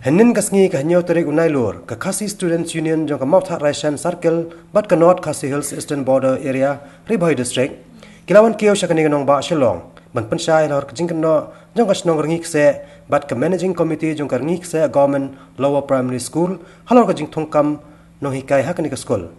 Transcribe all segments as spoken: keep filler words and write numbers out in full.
Hynnin ka sngi ka hynñiew tarik u Nailur, ka Khasi Students Union jong ka Mawthadraishan Circle bad ka North Khasi Hills Eastern Border Area, Ri Bhoi District, ki la wan kiew sha kane ka nongbah Shillong ban pynshai halor ka jingkynnoh jong ka shnong Rngi Kseh bad ka Managing Committee jong ka Rngi Kseh Government Lower Primary School halor ka jingthungkam nonghikai ha kane ka skul.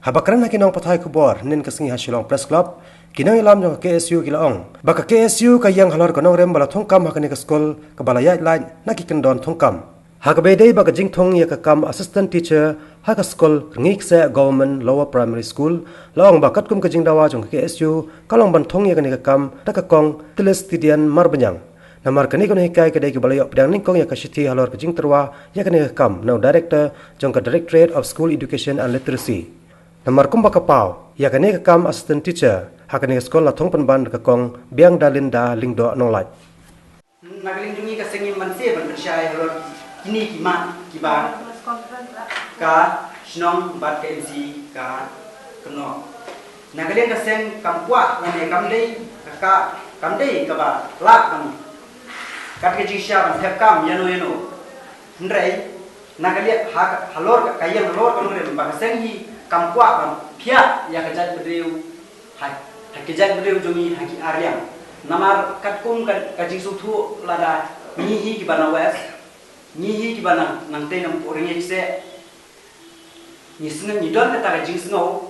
Haba kren ha ki nongpathai khubor hynnin ka sngi ha Shillong Press Club, ki nongïalam jong ka K S U ki la ong ba ka K S U ka ïeng halor ka nongrim ba la thungkam ha kane ka skul kaba la ïaid lait na ki kyndon thungkam. Ha kaba ïadei bad ka jingthung ïa ka kam assistant teacher ha ka skul Rngi Kseh Government Lower Primary School, la ong ba katkum ka jingdawa jong ka K S U ka long ban thung ïa kane ka kam da ka kong Tilis Tidian Marbaniang. Namar kane ka nonghikai ka dei kaba la ïoh pdiang nyngkong ïa ka shithi halor ka jingtyrwa ïa kane ka kam na u director jong ka Directorate of School Education and Literacy. Namar kumba ka paw, ïa kane ka kam assistant teacher ha kane ka skul la thung pynban da ka kong Biang Dalinda Lyngdoh Nonglait. Na ka liang jong ngi ka seng ngim banse ban pynshai halor kine ki mat kiba ka shnong bad ka M C ka kynnoh. Na ka liang ka seng kam kwah lane kam dei ka, ka kam dei kaba lah ban kat ka jingshisha ban thep kam ïano ïano. Hynrei na ka liang ha, halor ka, ka ïeng halor ka nongrim ba ka seng hi kam kwah ban phiah ïa ka jaitbynriew ha, ha ka jaitbynriew jong ngi ha ki ar liang. Namar katkum ka, ka jingsngewthuh lada ngi hi kiba na West, ngi hi kiba na, nangtei na Rngi Kseh, ngi sngew, ngi don kata ka jingsngew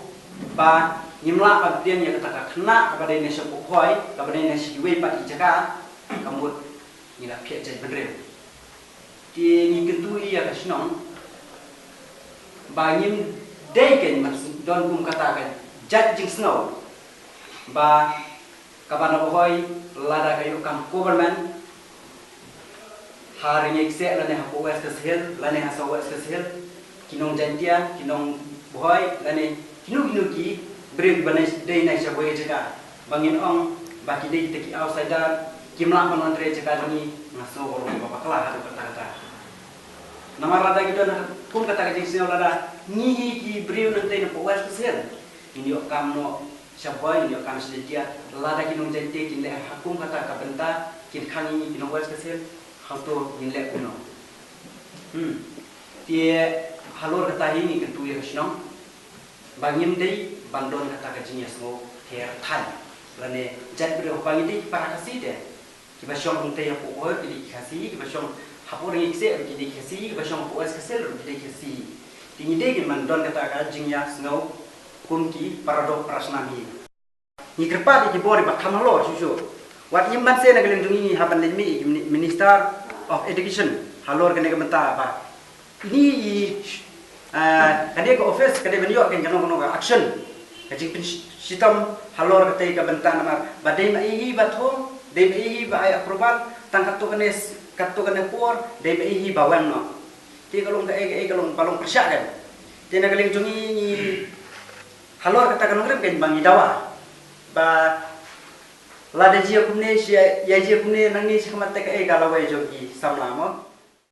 ba ngim lah ban pdiang ïa kata ka khynnah kaba dei na sha Bhoi, kaba dei na sha kiwei pat ki jaka, ka mut ngi la phiah jaitbynriew. Te ngi kyntu ïa ka shnong ba ngim dei kein ban don kum kata ka jait jingsngew ba kaba na Bhoi lada ka ïoh kam government ha Rngi Kseh lane hapoh West Khasi Hills lane ha South West Khasi Hills, ki nong Jaintia, ki nong Bhoi lane kino kino ki briew kiba na dei na sha Bhoi ka jaka, ba ngin ong ba ki dei kita ki outsider, kim lah ban wan trei jaka jong ngi, nga sngew ba long kaba bakla haduh katta katta. Namar lada ki don kum kata ka jingsngew lada ngi hi ki briew nangtei napoh West Khasi Hills, ngin ïoh kam noh sha Bhoi, ngin ïoh kam sha Jaintia, lada ki nong Jaintia kin leh ha kum kata ka bynta, kin khang ïa ngi ki nong West Khasi Hills, hato ngin leh kumno? Hmm. Te halor kata hi ngi kyntu ïa ka shnong ba ngim dei ban don kata ka jingïasngew ther thaiñ lane jaitbynriew, ba ngi dei ki para Khasi te. Kiba shong hangtei hapoh Bhoi ki dei ki Khasi, kiba shong hapoh Rngi Kseh ki dei ki Khasi, kiba shong hapoh West Khasi Hills ki dei ki Khasi. Te ngi dei ban don kata ka jingïasngew kum ki para doh para snam hi. Ngi kyrpad ïa ki bor ba kham halor shuh shuh. Wat ngim banse na ka liang jong ngi, ngi hap ban leit mih ïa ki mini-, Minister of Education halor kane ka bynta ba ini i, ah, ka dei ka office ka dei ban ïoh kein kano kano ka action, ka jingpynshitom halor katei ka bynta, namar ba dei ma i hi ba thung, dei ma i hi ba ai approval, tang katto katne s-, katto katne por dei ma i hi ba wan noh. Te ka long kaei kaei ka long ba long pyrshah kein. Te na ka liang jong ngi, ngi halor kata ka nongrim kein ba ngi dawa ba lada jia kumne, shi ïa jia kumne nangne shi khmat te kaei ka lawei jong ki samla mo.